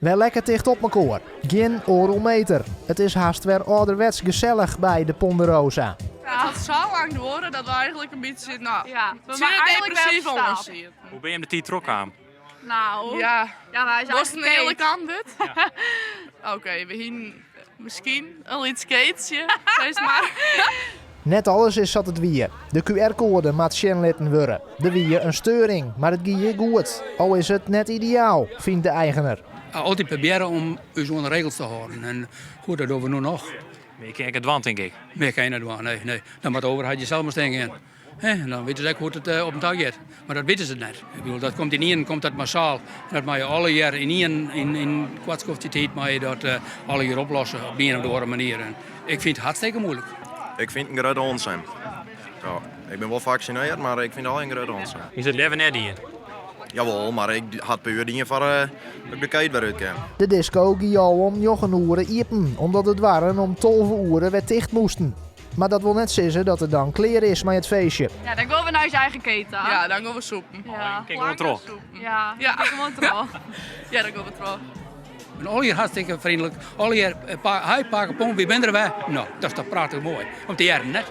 Wer lekker ticht op mekoar. Gjin oardel meter. It is hast wer âlderwets gesellich by de Ponderosa. It hat sa lang duorre dat we eigentlik in bytsje, no, Ja, we tsjin maar it eindelijk wer op depressyf oan stap. sieten. Hoe bin jim de tiid trochkaam? Nou, Ja, ja, wij zijn was in eigenlijk eerlijk antwoord? Oké, we hienen miskien in lyts keetsje, sis mar. Net alles is sa't it wie. De QR-koade moat sjen litten wurde. Der wie in steuring, mar it gie goed. Al is it net ideaal, fynt de eigener. Altyd probearje om ús oan de regels te hâlden. En goed, dat dogge we no noch. Mear kin ik net dwaan, tink ik. Mear kin je net dwaan, nee, nee. Dan moat de overheid je sels mar stean gean. Hè, en dan witte se ek hoe't it eh, op in tou giet. Mar dat witte se net. Ik bedoel, dat komt ynienen komt dat massaal. En dat mei je allegear yn ien yn koart skoftsje tiid mei je dat eh, allegear oplosse op de ien of de oare manier. En ik fyn it hartstikke moeilik. Ik fyn it in grutte onsin. Ja, ik bin wol faksinearre, mar ik fyn it al in grutte onsin. Is it leaver net dien? Jawol, mar ik ha it puer dien foar eh, dat ik de keet wer út kin. De disko gie al om njoggen oere iepen, omdat de doarren om 12 oere wer ticht moasten. Mar dat wol net sizze dat it dan klear is mei it feestje. Ja, dan gean we nei ús eigen keet ta. Ja, dan gean we sûpen. Ja. Kin gewoan troch. Ja, Ja. kin gewoan troch. Ja, dan gean we troch. En allegear hartstikke freonlik. Allegear, eh, pa, hi, pake Pon, wy binne der wer. No, dat is toch prachtich moai om te hearren, net?